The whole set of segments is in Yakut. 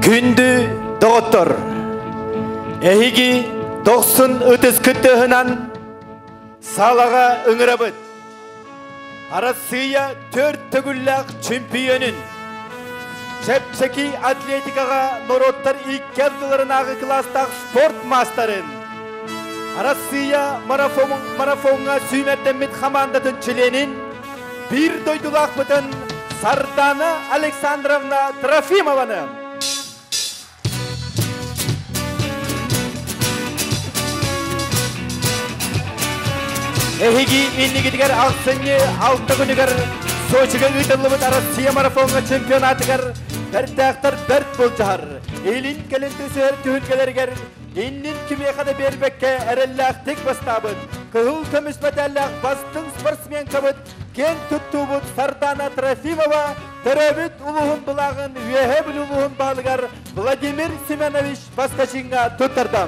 Күндү доҕоттор, эһиги дохсун ытыс кыттыһынан салаҕа ыҥырабыт. Арассыыйа төрт төгүллээх чемпионун, чэпчэки атлетикаҕа норуоттар икки ардыларынааҕы кылаастаах спорт маастарын, Арассыыйа марафоҥҥа сүүмэрдэммит хамаандатын чилиэнин, биир дойдулаахпытын Сардана Александровна Трофимованы. Эһиги иннигитигэр ахсынньы алта күнүгэр Сочига ыытыллыбыт Россия марафоҥҥа чемпионатыгар бэртээхтэр бэрт былдьаһар. Илин кэлин түсүһэр түһүлгэлэригэр иннин кимиэхэ да биэрбэккэ эрэллээхтик бастаабыт кыһыл көмүс мэтээллээх бастыҥ спортсменкабыт киэн туттуубут Сардана Трофимова төрөөбүт улууһун былааҕын Үөһээ Бүлүү улууһун баһылыгар Владимир Семенович Поскачиҥҥа туттарда.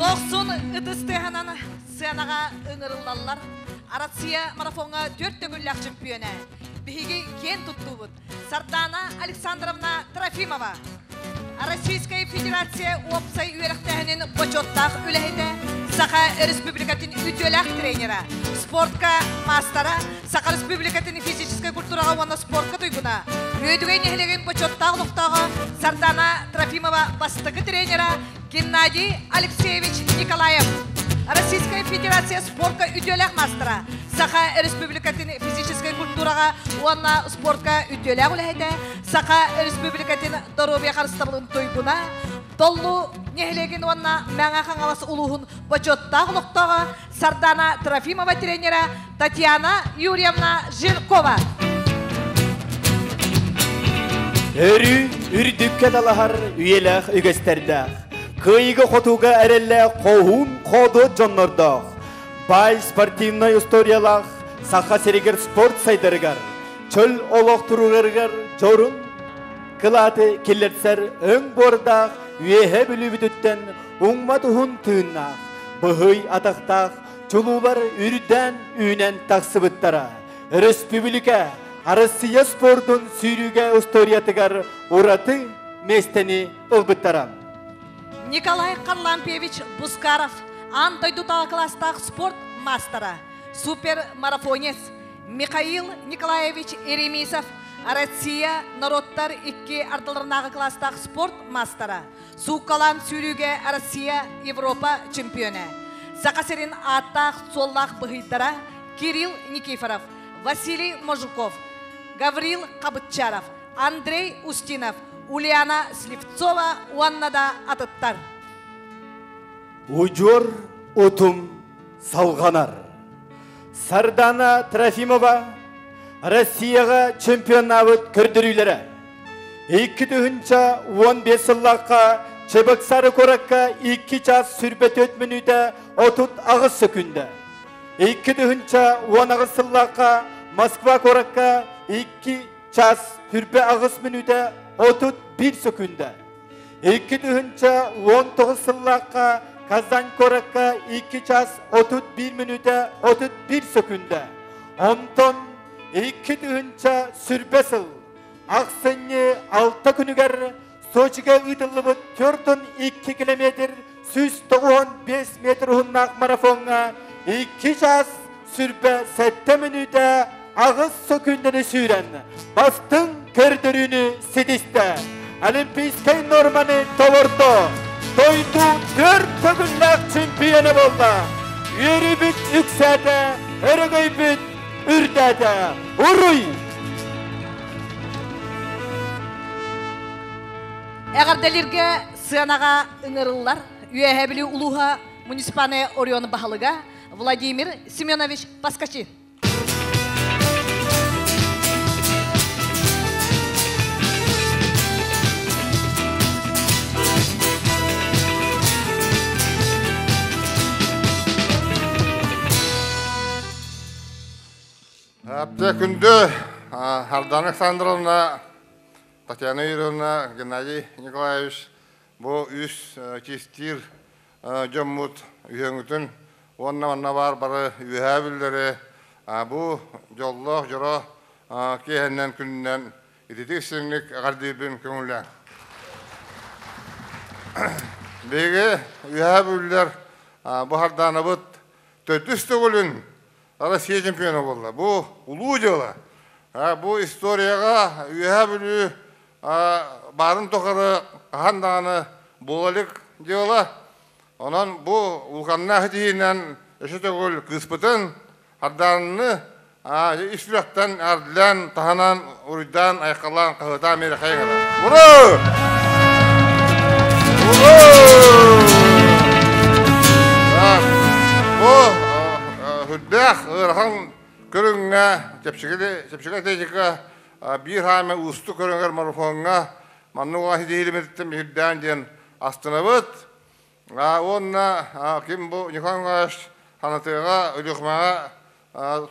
Дохсун ытыс тыаһынан сыанаҕа ыҥырыллаллар. Россия марафоҥҥа төрт төгүллээх чемпиона. Биһиги киэн туттуубут. Сардана Александровна Трофимова. Российская Федерация уопсай үөрэхтээһинин бочуоттаах үлэһитэ, Саха Республикатын үтүөлээх тренера, спортка маастара, Саха Республикатын физическэй культураҕа уонна спортка туйгуна, Үөдүгэй нэһилиэгин бочуоттаах олохтооҕо Сардана Трофимова бастакы тренера Геннадий Алексеевич Николаев. Российская Федерация спортка үтүөлээх маастара, Саха Республикатын физическэй культураҕа уонна спортка үтүөлээх үлэһитэ, Саха Республикатын доруобуйа харыстабылын туйгуна, Толлу нэһилиэгин уонна Мэҥэ Хаҥалас улууһун бочуоттаах олохтооҕо Сардана Трофимова тренера Татьяна Юрьевна Жиркова. Өрүү үрдүккэ талаһар үйэлээх үгэстэрдээх, кыайыыга-хотууга эрэллээх хоһуун хоодуот дьоннордоох, баай спортивнай историялаах Саха сиригэр спорт сайдарыгар, чөл олох туругарыгар дьорун кылааты киллэрсэр өҥ буордаах Үөһээ Бүлүүбүтүттэн уҥмат уһун тыыннаах, быһый атахтаах чулуулар үрдээн үүнэн тахсыбыттара. Өрөспүүбүлүкэ Арассыыйа спордун сүүрүүгэ историятыгар ураты миэстэни ылбыттара. Николай Харлампьевич Бускаров аан дойдутааҕы кылаастаах спорт маастара, супермарафонец Михаил Николаевич Еремисов Россия норуоттар икки ардыларынааҕы кылаастаах спорт маастара, сууккалаан сүүрүүгэ Россия Европа чемпиона, Саха сирин ааттаах-суоллаах быһыйдара Кирилл Никифоров, Василий Можуков, Гаврил Хабытчаров, Андрей Устинов, Ульяна Сливцова уонна да атыттар. Удьуор утум салҕанар. Сардана Трофимова Россияҕа чемпионнаабыт көрдөрүүлэрэ. 2015 сыллаахха Чебоксары куоракка 2 час 24 мүнүүтэ 38 сөкүндэ. 2018 сыллаахха Москва куоракка 2 час 28 мүнүүтэ 31 сөкүндэ. 2019 сыллаахха Казань куоракка 2 час 31 мүнүүтэ 31 сөкүндэ. Онтон 2000 сыл ахсынньы 6 күнүгэр Сочига ыытыллыбыт 42 километр 195 метр уһуннаах марафоҥҥа 2 час 27 мүнүүтэ 8 сөкүүндэни сүүрэн бастыҥ көрдөрүүнү ситистэ. Олимпийскай норманы толордо. Дойду төрт төгүллээх чемпиона буолла. Үөрүүбүт үксээтэ, өрөгөйбүт үрдээтэ. Уруй! Эҕэрдэлииргэ сыанаҕа ыҥырыллар Үөһээ Бүлүү улууһа муниципальнай оройуон баһылыга Владимир Семенович Поскачин. Әбдә күндү Ардана Александровна, Татьяна Юрьевна, Геннадий Николаевич бу үс кистиир дьоммут үһөҥүтүн уонна манна баар бары үөһээ биллэри Бу дьоллоох дьоро киэһэннэн күнүнэн ититик сиҥник эҕэрдиирбин көҥүллээн. Биһиги Үөһээ Бүлүүлэр бу Хардаанабыт төрдүс төгүлүн Россия чемпиона буолла. Бу улуу дьыала. Бу историяҕа Үөһээ Бүлүү баарын тухары хаһан даҕаны буола илик дьыала. Онон бу улаханнаах итиһиинэн өссө төгүл кыыспытын Хардаанны ис сүрэхтэн ардылаан, таһынан, уруйдаан, айхалаан, хаһыытаан миэрэ хайыҥара. Ура! Ура! Бу үрдээх ыарахан көрүҥҥэ чэпчэки атлетика биир хаамы уустук көрүҥэр марафоҥҥа маннык улахан ситиһиилэммититтэн биһирдээн диэн астынабыт. Уонна ким бу Николай Николаевич Ханатыаҕа, Өлүөхүмэҕэ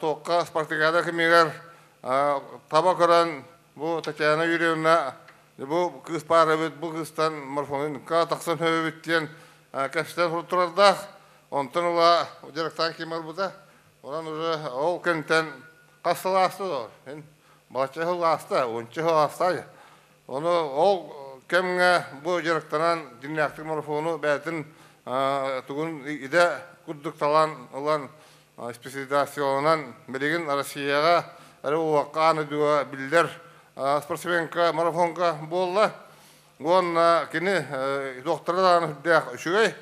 туохха спартакиада кэмигэр таба көрөн бу Татьяна Юрьевна бу кыыс баар эбит, бу кыыстан марафонунка тахсан эбит диэн кэпсэтэн турардаах. Онтон ыла дьарыктаан ким ылбыта. Онон уже ол кэмтэн хас сыл ааста дуо? Балачча сыл ааста, уонча сыл ааста. Ону ол кэмҥэ бу дьарыктанан дьиҥнээхтик марафону бэйэтин тугун идэ курдук талан ылан специализацияланан билигин Россияҕа эрэ уһуохха аан дойдуга биллэр спортсменка марафонка буолла. Уонна кини доктора даҕаны сүрдээх үчүгэй,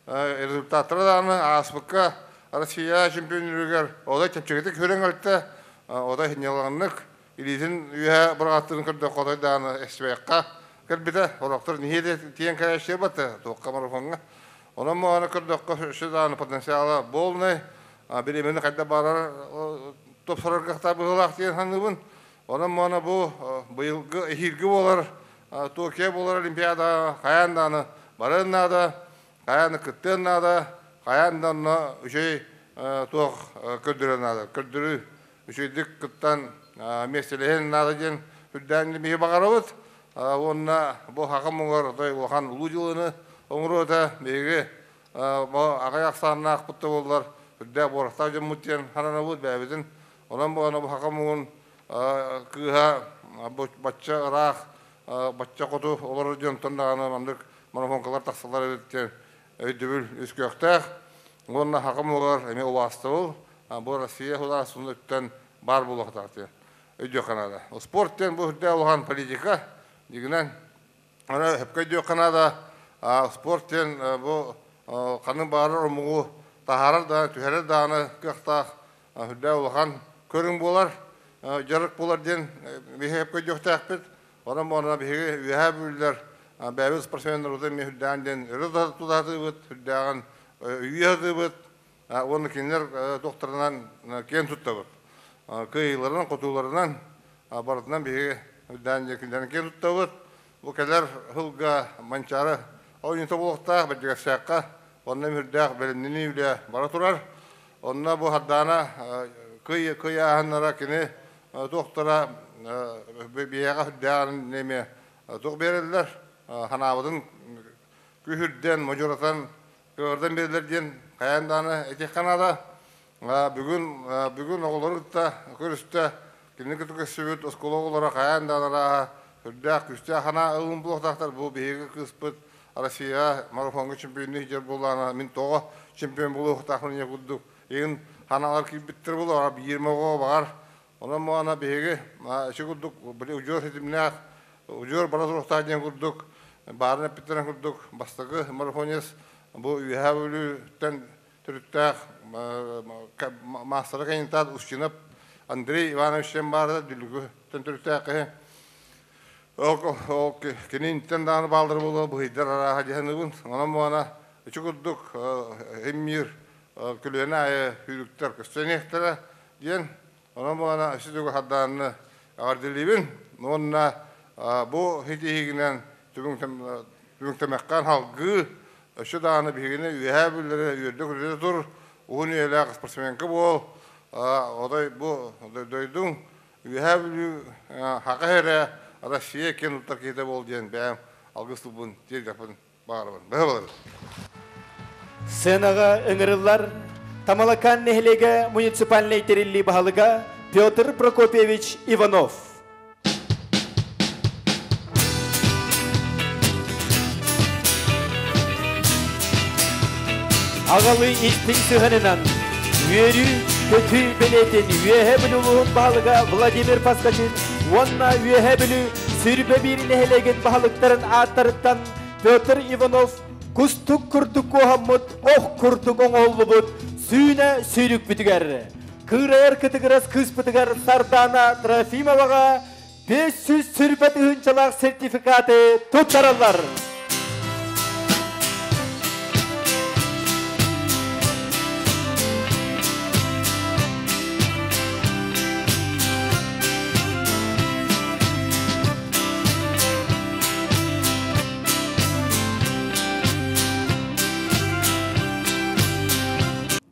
результаттара даҕаны ааспыкка Россия чемпионнарыгар отой чэпчэкитик хүрэн кэлтэ, отой сынньалаҥнык илиитин үөһэ быраҕаттыырын көрдөххө отой даҕаны эстибэккэ кэлбитэ. Сорохтор нэһиилэ тиийэн кэлээччи батта туохха марафоҥҥа. Онон моҕону көрдөххө өссө даҕаны потенциала полный, бириэмэни хайда баарар тупсарарга быһыылаах диэн саныыбын. Онон моно бу быйылгы эһиилги буолар Токио буолар Олимпиада хайаан даҕаны барыан наада, хайаан да кыттыан наада, хайаан да онно үчүгэй туох көрдөрүөн наада. Көрдөрүү үчүгэйдик кыттан миэстэлэһиэн наада диэн үрдээн биһи баҕарабыт. Уонна бу хака муҥар отой улахан улуу дьылыны оҥоруота биһиги бу аҕай ахсааннаахпыт да буоллар үрдээх буорахтаах дьоммут диэн сананабыт бэйэбитин. Онон бу аны бу хака муҥун кыыһа бачча ыраах бачча хоту олорор дьонтон даҕаны маннык марафонкалар тахсаллар эбит диэн өйдөбүл үскүөхтээх. Уонна хака муҥар эмиэ убаастабыл бу Россия судаарыстыбатын баар буолуохтаах диэн өйдүөххэ наада. Спорт диэн бу үрдээх улахан политика дигинэн аны сөпкө өйдүөххэ наада. Спорт диэн бу ханнык баҕарар омугу таһаарар да түһэрэр даҕаны кыахтаах үрдээх улахан көрүҥ буолар, дьарык буолар диэн биһиги сөпкө өйдүөхтээхпит. Онон буолана биһиги Үөһээ Бүлүүлэр бэйэбит спортсменнарбытын эмиэ үрдээн диэн өрө тутаатыыбыт, үрдээҕин өйүү сатыыбыт. Уонна кинилэр туохтарынан киэн туттабыт. Кыайыыларынан, хотууларынан барытынан биһиги үрдээн кинилэрин киэн туттабыт. Бу кэлэр сылга Манчаары оонньуута буолуохтаах, Бэрдьигэстээххэ онно үрдээх бэлэмнэнии үлэ бара турар. Онно бу Хардаана кыйааһыннара кини туохтара биһиэхэ үрдээҕин эмиэ туох биэрэллэр, ханаабытын күүһүрдэн, модьуратан Кыырдан биэрдилэр диэн хайаан даҕаны этиэххэ наада. Бүгүн бүгүн оҕолору кытта көрүстэ, кинини кытта көрсүбүт оскуола оҕолоро хайаан даҕаны арааһа сүрдээх күүстээх санаа ылын буолуохтаахтар. Бу биһиги кыыспыт Россия марафоҥҥа чемпионнуу сылдьар буоллаҕына, мин тоҕо чемпион буолуохтаахпын ийэ курдук игин санаалар киирбиттэр буолуо, биирим оҕо баҕар. Онон моона биһиги ити курдук били удьуор ситимнээх, удьуор бара туруохтаах диэн курдук баарын эппиттэрин курдук бастакы марафонец бу Үөһээ Бүлүүттэн төрүттээх маастара кандидат Устинов Андрей Иванович диэн баара Дүллүкүттэн төрүттээх киһи. Ол кининтэн даҕаны бааллар буолуо быһыйдар арааһа дии саныыбын. Онон буолана ити курдук иммиир көлүөнэ аайы сүүрүктэр көстөн иһиэхтэрэ диэн онон буолана өссө тугу хардаанны эҕэрдэлиибин уонна бу ситиһиигинэн түмүктэмэххэ салгыы өссө даҕаны биһигини үөһээ бүллэрэ үөрдэ-көтүтэ тур уһун үйэлээх спортсменка буол отой бу дойдуҥ Үөһээ Бүлүү Хака эрэ Россия киэн туттар киһитэ буол диэн бэйэм алгыс тылбын тиэрдэхпин баҕарабын. Быһа балабын. Сценаҕа ыҥырыллар. Тамалакаан нэһилиэгэ муниципальнай тэриллии баһылыга Петр Прокопьевич Иванов. Аҕалыы истиҥ сыһыанынан үөрүү, көтүү бэлиэтин Үөһээ Бүлүү улууһун баһылыга Владимир Поскачин уонна Үөһээ Бүлүү Сүрбэ биир нэһилиэгин баһылыктарын ааттарыттан Петр Иванов кустук курдук куоһаммыт, ох курдук оҥоһуллубут сүүнэ сүүрүкпүтүгэр, кыырайар кытыгырас кыыспытыгар Сардаана Трофимоваҕа 500 сүрбэ тыһыынчалаах сертификаты туттараллар.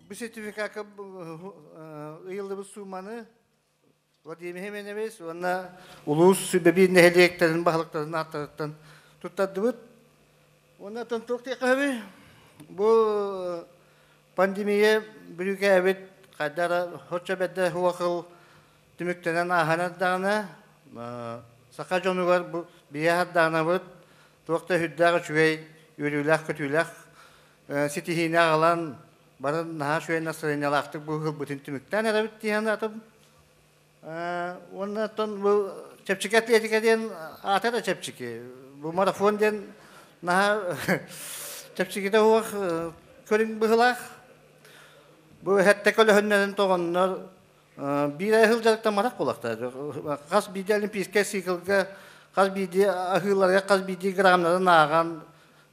Бу сертификакка ыйыллыбыт сууманы Владимир Хименевич уонна улуус сүбэбиир нэһилиэктэрин баһылыктарын ааттарыттан туттардыбыт. Уонна туох диэххэ бу пандемия бүрүүкээбит хайдара хочо бэрдэ хуахыл түмүктэнэн ааһан эрдэҕинэ саха дьонугар бу биһи хардаанабыт туох да үрдээх үчүгэй үөрүүлээх-көтүүлээх ситиһиини аҕалан бары наһаа үчүгэй настроениялаахтык бу ыһылбытын түмүктээн эрэбит диэн атым уонна оттон бу чэпчэки атлетика диэн аата да чэпчэки бу марафон диэн наһаа чэпчэкитэ суох көрүҥ быһыылаах бу эһэттэ көлөһүннэрин тоҕоннор биир аһыл дьарыктамматах буолахтар. Хас биирдии олимпийскай циклга, хас биирдии аһыыларга, хас биирдии граммнарын ааҕан,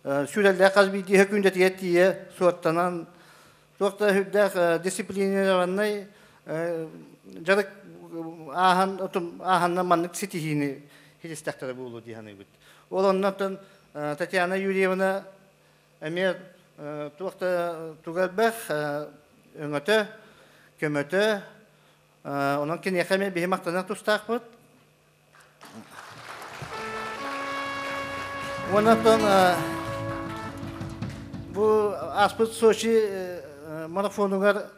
сүүрэллээх хас биирдии күндэтигэр тиийэ суоттанан, туох да сүрдээх дисциплинированнай дьарык ааһан ааһанна маннык ситиһиини ситистэхтэрэ буолуо дии саныыбыт. Ол оннуттан Татьяна Юрьевна эмиэ туох да туга элбэх өҥөтө, көмөтө, онон киниэхэ эмиэ биһи махтаныах тустаахпыт. Уонна оттон бу ааспыт Сочи марафонугар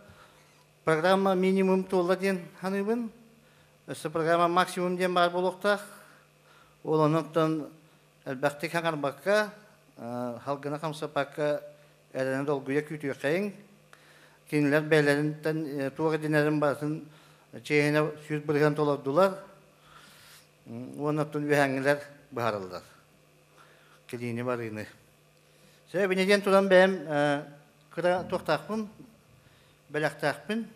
программа минимум туолла диэн саныыбын. Өссө программа максимум диэн баар буолуохтаах. Ол онон элбэхтик хаҥарбакка, халгына хамсаппакка эрэнэ долгуйа күүтүөххэйиҥ. Кинилэр бэйэлэриттэн туох идинэрин барытын чиэһинэ 100% толордулар. Уонна оттон үөһээҥҥилэр быһаараллар. Килиини барыыны. Сөбүнэ диэн туран бэйэм кыра туохтаахпын, бэлэхтээхпин.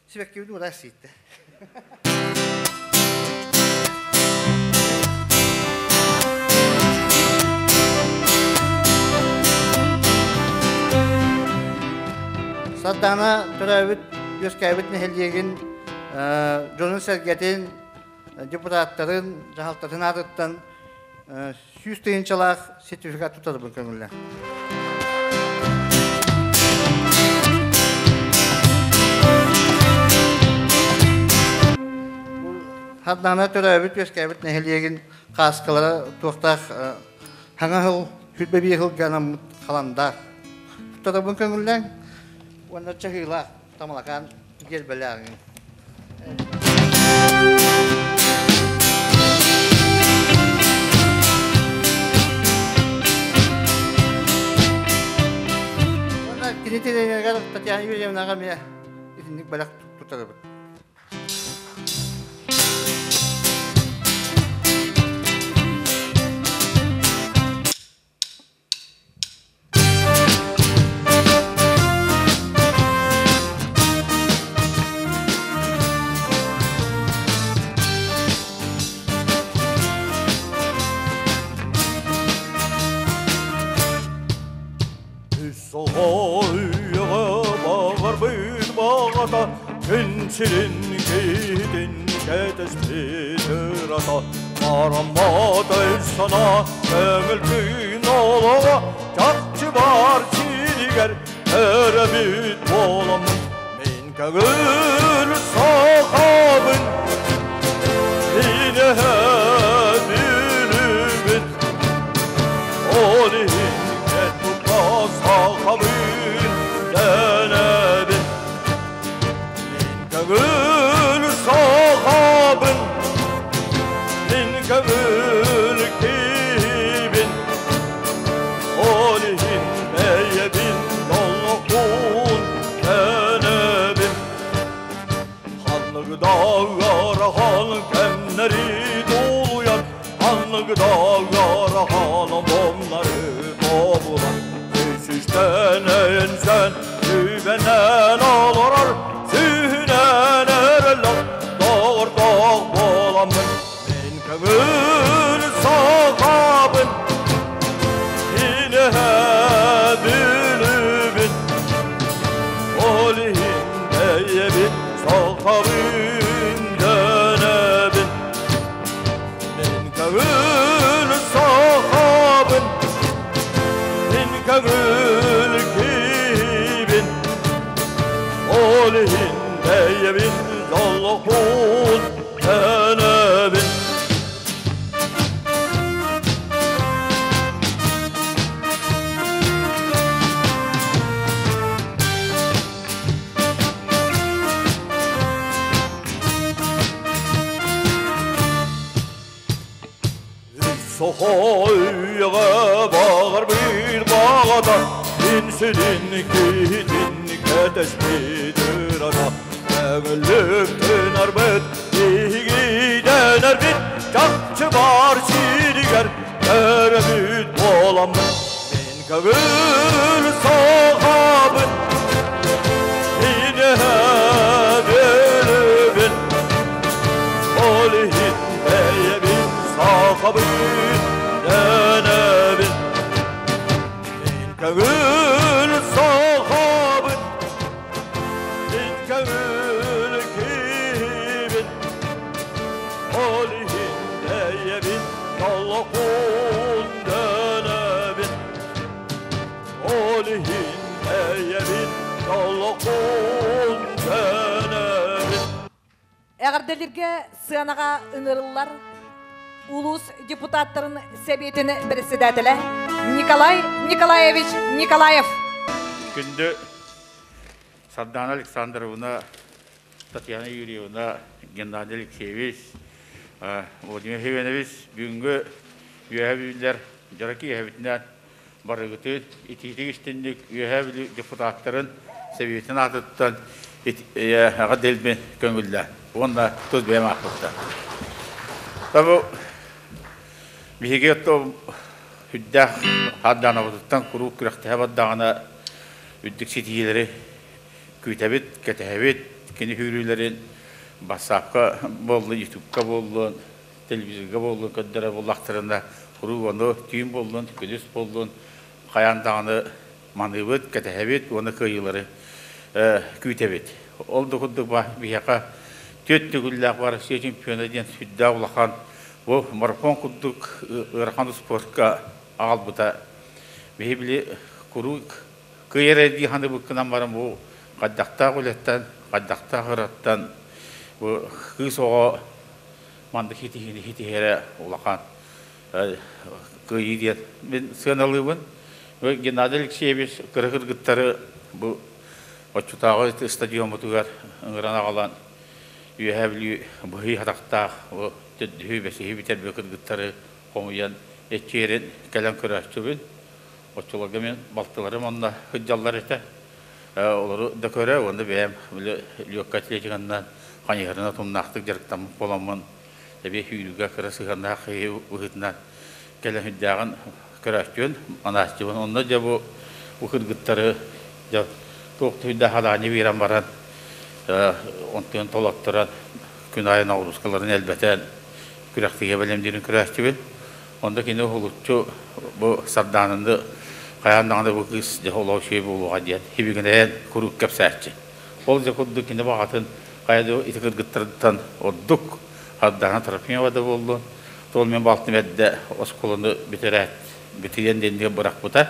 Сибэккибин уураа сииттэ. Сардаана төрөөбүт, үөскээбит нэһилиэгин дьонун-сэргэтин, депутаттарын, дьаһалтатын аатыттан 100 тыһыынчалаах сертификат туттарбын көҥүллэ. Сардаана төрөөбүт, үөскээбит нэһилиэгин кааскалара туохтаах хаҥа сыл 25 сылга анаммыт халандаах. Туттарабын көҥүллээн уонна чаһыылаах тамалакаан гербэлээҕиҥ. Уонна кини тренеригэр Татьяна Юрьевнаҕа эмиэ итинник бэлэх туттарабыт. Баҕарбыт баҕата күн сирин киһитин кэтэспит ырата бараммат өй-санаа көҥүл күн олоҕо чахчы бар сиригэр төрөбүт буоламмын мин көҥүл сахабын мин эһэбүлүбүт ол иһин кет тутта сахабын. Сүүһүнэн олорор, сүүһүнэн эрэллэр, доҕордоох буоламмын, мин көҥүл сахабын, Кинэһэ бүлүбүн, ол иһин бэйэбин сахабын дэнэбин. Мин көҥүл сахабын, мин көҥүл киһибин, ол иһин бэйэбин дьоллоохпун дэнэбин. Соһойга бағар bir бағада Инсилин киһитин кэтэспит ырата Көҥүллүк тынарбыт биһигидэнэрбит Чахчы бар сиригэр төрөбүт буоламмын Мин көҥүл сахабын Инэһэбилибин Ол иһин бэйэбин сахабын дэнэбин Мин көҥүл сахабын Мин көҥүл киһибин Ол иһин бэйэбин дьоллоохпун дэнэбин Ол иһин бэйэбин дьоллоохпун дэнэбин Эҕэрдэлиргэ сыанаҕа ыҥырыллар улуус депутаттарын сэбиэтин председателэ Николай Николаевич Николаев. Күндү Сардана Александровна, Татьяна Юрьевна, Геннадий Алексеевич, Владимир Иванович бүгүҥҥү үөһэ бүлүүлэр дьоро киэһэбитинэн барыгытын итиитик истинник Үөһээ Бүлүү депутаттарын Сэбиэтин аатыттан аҕа дэлби көҥүллээн уонна тус бэйэм ааппыттан. Табы биһиги үрдээх Хаардаанабытыттан куруук күрэхтэһэ бардаҕына үрдүк ситиһиилэри күүтэбит, кэтэһэбит. Кини сүүрүүлэрин бассаапка буоллун, ютубка буоллун, телевизорга буоллун көрдөрөр буоллахтарына куруук ону түүн буоллун, күнүс буоллун хайаан даҕаны маныыбыт, кэтэһэбит уонна кыайыылары күүтэбит. Ол да курдук биһиэхэ түөрт төгүллээх Россия чемпиона диэн сүрдээх улахан бу марафон курдук ыарахан спортка аҕалбыта. Биһи били куруук кыайар эрдии саныыбыккынан баран бу хайдахтаах үлэттэн, хайдахтаах ыраттан бу кыыс оҕо маннык ситиһиини ситиһэрэ улахан кыайыы диэн мин сыаналыыбын. Геннадий Алексеевич кыра кыргыттары бу оччотооҕу стадиоммутугар ыҥыран аҕалан Үөһээ Бүлүү быһый атахтаах төрдүһү, бэсиһи бүтэрбит кыргыттары хомуйан эччиэрин кэлэн көрөөччүбүн. Оччолорго мин балтыларым онно сылдьаллар этэ. Олору да көрө уонна бэйэм били легкая атлетиканнан хайыһарынан тумнаахтык дьарыктаммыт буоламмын эбии сүүрүүгэ кыра сыһыаннаах киһи быһыытынан кэлэн сүрдээҕин көрөөччүбүн, манааччыбын. Онно дьэ бу бу кыргыттары дьэ туох да сүрдээх адаанньа биэрэн баран онтуйан толотторон күн аайы ноҕуруускаларын элбэтэн күрэхтэһиигэ бэлэмниирин көрөөччүбүн. Онно кини уһулуччу бу Сардаананы хайаан даҕаны бу кыыс дьэ олох үчүгэй буолуоҕа диэн хибигинэйэн куруук кэпсээччи. Ол дьэ курдук кини баҕатын хайа да ити кыргыттарыттан ордук Сардаана Трофимова да буоллун, ол мин балтым эрдэ оскуоланы бүтэрээт бүтүйэн диэн бырахпыта.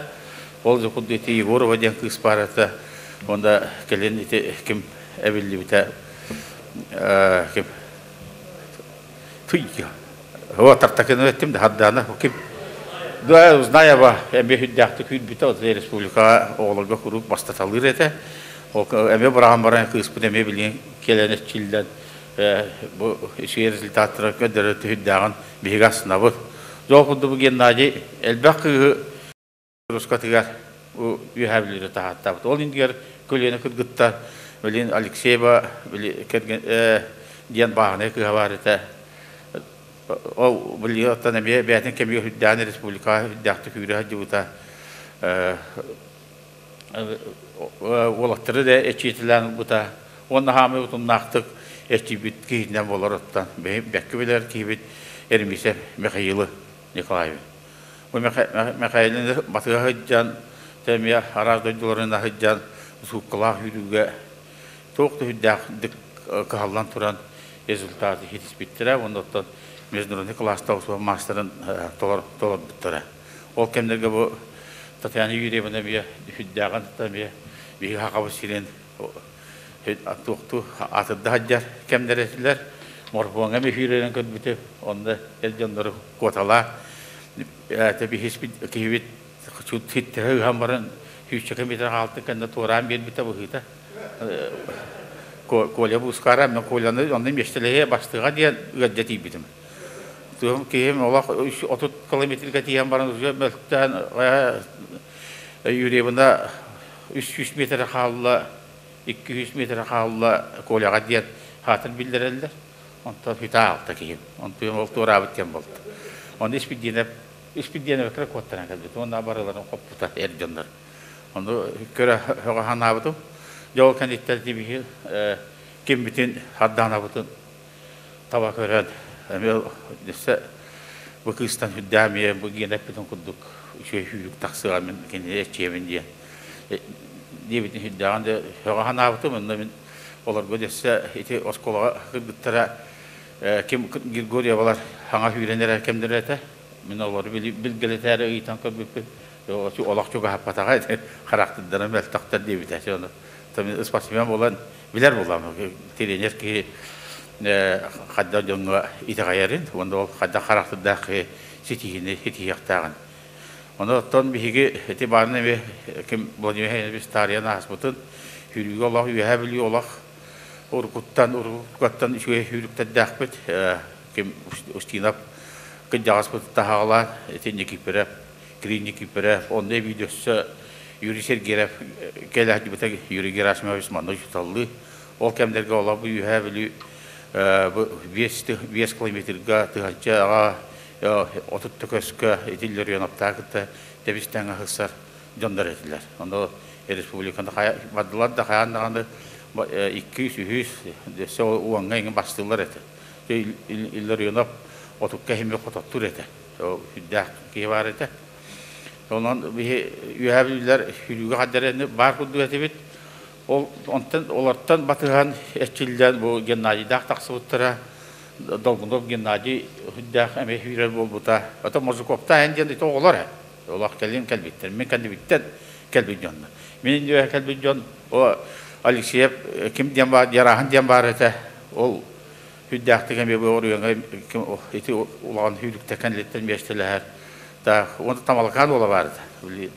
Ол дьэ курдук ити Егорова диэн кыыс баар этэ. Онда кэлин ити ким эбиллибитэ ким Туйя. Вот тартакын өттүм да хардана ким Да, узнаева эмиэ хүддээхтик күүрбүтэ, вот республикаҕа оҕолорго куруук бастаталыыр этэ. Ол эмиэ быраҕан баран кыыспыт эмиэ билигин кэлэн эрчиллэн бу үчүгэй результаттары көрдөрөр түһүрдээҕин биһиги астынабыт. Дьол курдук бу Геннадий элбэх кыыһы рускатыгар үөһээ Бүлүүрэ таһааттаабыт. Ол иннигэр көлүөнэ кыргыттар билин Алексеева били кэргэн диэн бааһынай кыыһа баар этэ. Ол били оттон эмиэ бэйэтин кэмигэр үрдээн республикаҕа үрдээхтик үүрэ сылдьыбыта. Уолаттары да эчиэтилээн ылбыта уонна хаамай утумнаахтык эчийбит киһитинэн буолар оттон бэккэ билэр киһибит Эрмисев Михаилы Николаевич. Бу Михаилы батыга сылдьан, эмиэ араас дойдуларынан сылдьан сууккалаах үүрүүгэ туох да үрдээх кыһаллан туран результаты ситиспиттэрэ уонна оттон международный класстаах маастарын толорбуттара. Ол кэмнэргэ бу Татьяна Юрьевна эмиэ үрдээҕин эмиэ биһиги Хахабыт сирин туохтуу атырда сылдьар кэмнэр этилэр. Морфуоҥҥа эмиэ сүүрэрин көрбүтүм. Онно эр дьоннору куоталаа. Биһиспит киһибит хиттэрэ ыһан баран сүүсчэкэ метр хаалтын кэннэ туораан биэрбитэ быһыыта. Коля Бускара, мен Коляны онно миэстэлэһиэ бастыга диэн ыалдьа тиийбитим. Туом киһим олох 30 километрга тиийэн баран уже мөлтөөн Юрьевна 300 метр хаалла, 200 метр хаалла Коляҕа диэн хаатыр биллэрэллэр. Онтон хүтэ алта киһим. Онтуйум ол туораабыт диэн буолта. Онно Испирдиэнэп Испирдиэнэп куоттаран кэлбит. Уонна барыларын хоппута эр дьоннор. Ону көрө хөҕө санаабытым. Дьэ ол кэнниттэн тибиһи кимбитин хардаанабытын таба көрөн эмиэ өссө бу кыыстан үрдээх эмиэ бу гиэнэ эппитин курдук үчүгэй сүүрүк тахсыаҕа мин кинини эчиэбин диэн диэбитин сүрдээҕин да сөҕө санаабытым. Онно мин олорго өссө ити оскуолаҕа кыргыттара ким Григорьевалар саҥа сүүрэн эрэр кэмнэрэ этэ. Мин олору билгэлэтээри ыйытан көрбүппүн олох чугаһаппатаҕа ити харахтардара мөлтөхтөр диэбитэ. Ону спортсмен буолан билэр буолам тренер киһи хайдах дьоҥҥо итэҕэйэрин уонна ол хайдах харахтардаах киһи ситиһиини ситиһиэхтээҕин. Ону оттон биһиги ити баарын эмиэ ким Владимир Ильич таарыйан ааспытын сүүрүүгэ олох Үөһээ Бүлүү олох уруккуттан уруккуттан үчүгэй сүүрүктэрдээхпит. Ким Устинов кырдьаҕаспыт таһаҕалаан ити Никифоров, Кирилл Никифоров, онно эбии өссө Юрий Сергеев кэлээччибитэ Юрий Герасимович манна учууталлыы. Ол кэмнэргэ олох бу Үөһээ Бүлүү бу 5 километрга тыһанчаҕа 30 төкөскө итиллэр кытта тэбис-тэҥ аһысар дьоннор этилэр. Ону республиканы бардылар да хайаан даҕаны 200-300 өссө уоҥҥа иҥин бастыыллар этэ. Илларионов отукка иһими хототтуур этэ. Сүрдээх киһи баар этэ. Онон биһи үөһээ бүлүүлэр сүүрүүгэ хаддарыаны баар курдук этибит. Ол онтон олортон батыһан эрчиллэн бу Геннадийдаах тахсыбыттара. Долгунов Геннадий сүрдээх эмиэ сүүрэр буолбута. Ото Моржуковтаах эн диэн ити оҕолор ээ. Олох кэлин кэлбиттэр. Мин кэннибиттэн кэлбит дьоннор. Мин иннибэр кэлбит дьон о Алексеев ким диэн баар, Ярааһын диэн баар этэ. Ол сүрдээхтик эмиэ бу оройуоҥҥа ити улахан сүүрүктэр кэнниттэн миэстэлэһэр. Так, уонна Тамалакаан уола баар этэ. Били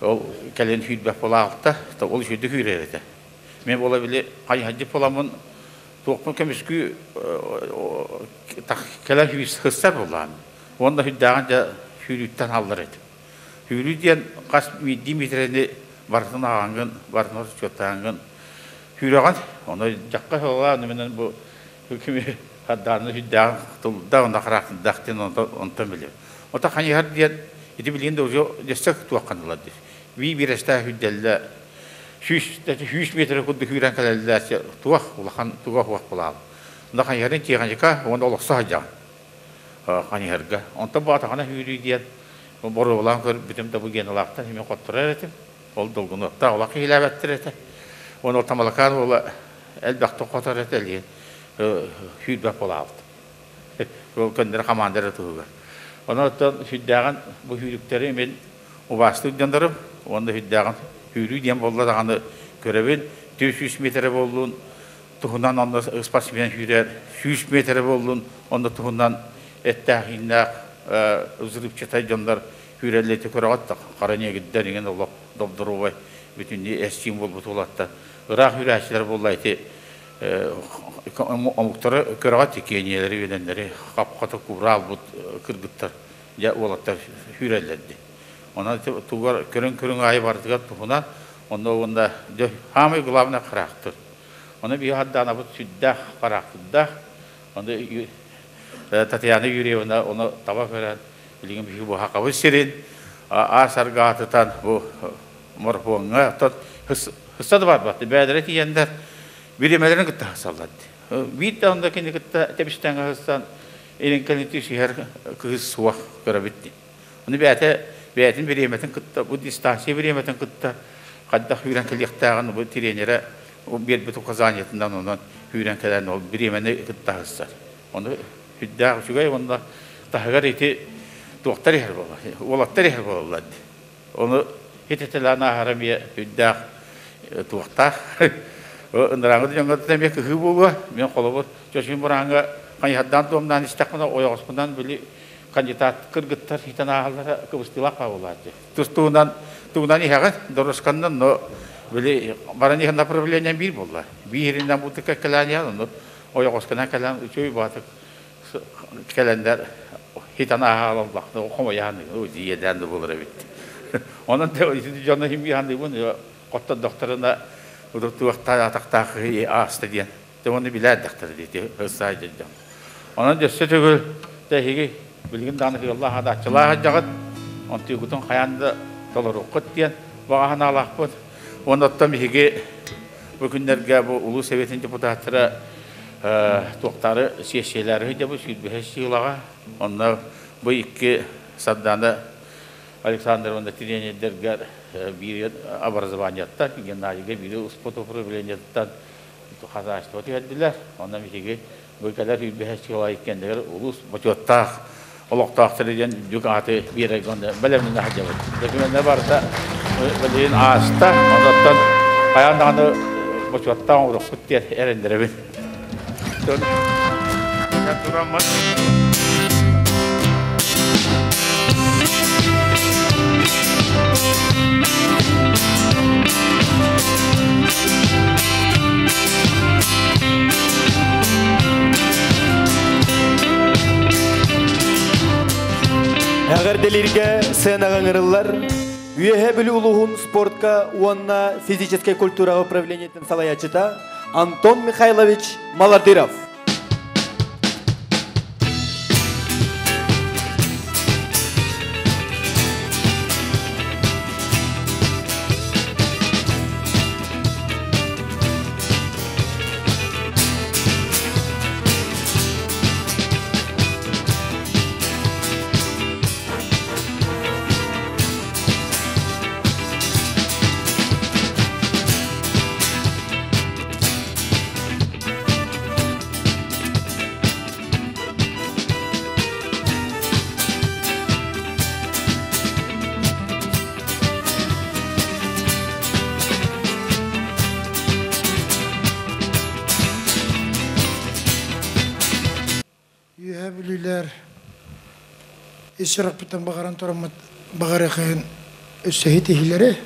ол кэлин сүүрбэх буолаалта, ол үчүгдүк сүүрэр этэ. Мен буола били хайыһардьыт буоламмын туохпун көмүскүү кэлэн сыстар буоллаҕым. Уонна сүрдээҕин дьэ сүүрүүттэн аллар этим. Сүүрүү диэн хас биирдии миэтэрэни барытын ааҕаҥҥын, барытын учуоттааҥҥын сүүрэҕин. Ону дьахха сыллаан менен бу кими хардааны сүрдээҕин тылда онно хараахтырдаах диэн онтон билэбин. Ото хайыһар диэн ити билигин да уже дьэссэ туоххан ылар диир. Бии биэрэстээх сүүрдэллэ 100 метр курдук сүүрэн кэлэллэр туох улахан туга суох булаал. Онно хайыһарын тиэхиньика уонна олохсо сылдьаҕын хайыһарга. Онтон бу атаҕына сүүрүү диэн боруобалаан көрбүтүм да бу геналаахтан эмиэ хотторор этим. Ол долгунуохтаах олох киһилээбэттэр этэ. Уонна ол Тамалакаан уола элбэхтик хотор этэ илиин сүүрбэх буолаабыт. Ол көннөрү хамаанда эрэ туһугар. Онон оттон сүрдээҕин бу сүүрүктэри мин убаастыыр дьоннорум уонна сүрдээҕин сүүрүү диэн буолла даҕаны көрөбүн. 400 миэтэрэ буоллун туһунан онно спортсмен сүүрэр, 100 миэтэрэ буоллун онно туһунан эттээх-ииннээх взрывчатай дьоннор сүүрэллэти көрөҕөт да хара ньиэгирдэр иҥин олох добдоруобай бүтүннүү эс-сиин буолбут уолаттар ыраах үүрээччилэр буолла ити омуктары көрөҕөт киэниэлэри үөнэннэри хап-хата куура албыт кыргыттар дьэ уолаттар сүүрэллэр дии. Онон тугар көрүҥ-көрүҥ аайы барытыгар туһунан онно уонна дьэ самый главный характер. Ону биһи хардаанабыт сүрдээх характырдаах. Ону Татьяна Юрьевна ону таба көрөн билигин биһиги бу Хахабыт сирин аас аргаатытан бу Марафоҥҥа оттон хысса да барбат. Бэйэлэрэ тиийэннэр бириэмэлэрин кытта хасаллар. Биир да онно кини кытта тэбистэҥҥэ хассан илин кэлин түсүһэр кыыс суох көрөбүт дии. Ону бэйэтэ бэйэтин бириэмэтин кытта бу дистанция бириэмэтин кытта хайдах үүрэн кэлиэхтээҕин бу тренерэ биэрбит указаниетынан онон үүрэн кэлэн ол бириэмэни кытта хасар. Ону сүрдээх үчүгэй уонна таһыгар ити туохтар иһэр буолар, уолаттар иһэр буолаллар дии. Ону хитэтэлээн ааһара эмиэ сүрдээх туохтаах. Ынырааҥы дьоҥҥо эмиэ кыһыы буолуо. Мен холобур чочун бурааҥҥа хайыһардаан туомнаан истэхпинэ ойоҕоспунан били кандидат кыргыттар хитэн ааһаллара кыбыстыылаах баалааччы. Тус туһунан тугунан иһэҕин, дорожканнан, но били баран иһэн направлением биир буолла. Бииринэн бутыка кэлээн иһэн, ону ойоҕоскунан кэлэн үчүгэй баатык кэлэннэр хитан ааһалаллах хомойаан иэдээн да буолар эбит. Онон дьоно химиһаныыбын хоттордохторуна туохтаах атахтаах ааста диэн. Те оны билээдэхтэр диэти ысаай дьон. Онон өссө төгүл тэһиги билигин даҕаны кыаллаах адааччылаах дьаҕыт онтуйгутун хайаан да толоруоххут диэн баҕа санаалаахпыт. Уонна оттон биһиги бу күннэргэ бу улуус Советын депутаттара туохтаары сиэссийэлээри сылдьабыт сүүрбэһэ сыылаҕа. Онно бу икки Сардана Александровна тренердэргэ биир образованиеттан, Геннадийга биир спорт управлениеттан хозяйство түһэрдилэр. Онно биһиги бу кэлэр сүүрбэһэ сыла иккиэннэригэр улуус бочуоттаах олохтоохтору диэн үрдүк ааты биэрэргэ онно бэлэмнэнэ сылдьабыт. Документар барыта билигин ааста. Оннуттан хайаан даҕаны бочуоттаах оҥоруохпут диэн эрэннэрэбин. Тураммын Эҕэрдэлииргэ сценаҕа ыҥырыллар Үөһээ Бүлүү улууһун спортка уонна физическэй культураҕа управлениетын салайааччыта Антон Михайлович Малардыров. Үөһэ Бүлүүлэр ис сүрэхпиттэн баҕаран тураммыт баҕарыахайын өссө иһилэри,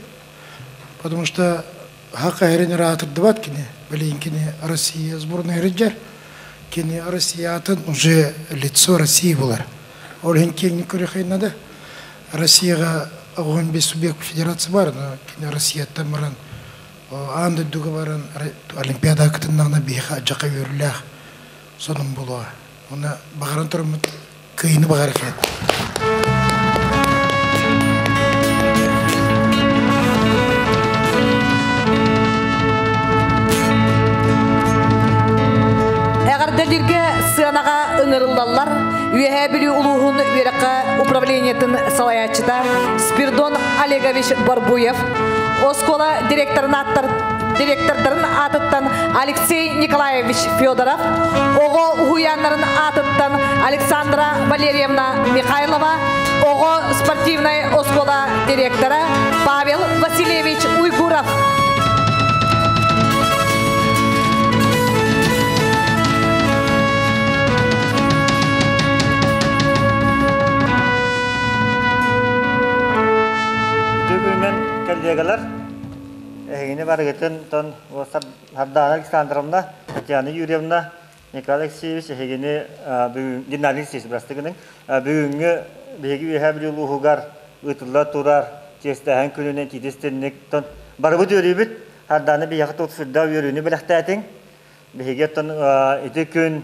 потому что хак эрин ыраатырдыбат кини, билигин кини Россия сборная рыджар, кини Россия атын уже лицо России булар. Ол иһин киэҥник көрүөххэ надо. Россияҕа 15 субъект федерация бар, но кини Россияттан баран аан дойдуга баран Олимпиада кытыннаҕына биһиэхэ адьака үөрүүлээх сонун буолуоҕа. Уонна баҕаран тураммыт кыайыыны баҕарыахха. Эҕэрдэлииргэ сыанаҕа ыҥырыллаллар Үөһээ Бүлүү улууһун үөрэххэ управлениетын салайааччыта Спирдон Олегович Борбуев, оскуола директорын аттар директордарын аатыттан Алексей Николаевич Федоров, оҕо уһуйааннарын аатыттан Александра Валерьевна Михайлова, оҕо спортивнай оскуола директора Павел Васильевич Уйгуров. Бүгүнэн коллегалар эһигини барыгытын тон Сардаана Александровна, Татьяна Юрьевна, Николай Алексеевич эһигини бүгүн Геннадий Алексеевич бырастыгының бүгүҥҥү биһиги Үөһээ Бүлүү улууһугар ыытылла турар чиэстээһин күнүнэн тиитистинник тон барыбыт үөрүүбүт Сардаана биһиэхэ туох сүрдээх үөрүүнү бэлэхтээтиҥ. Биһиги оттон ити күн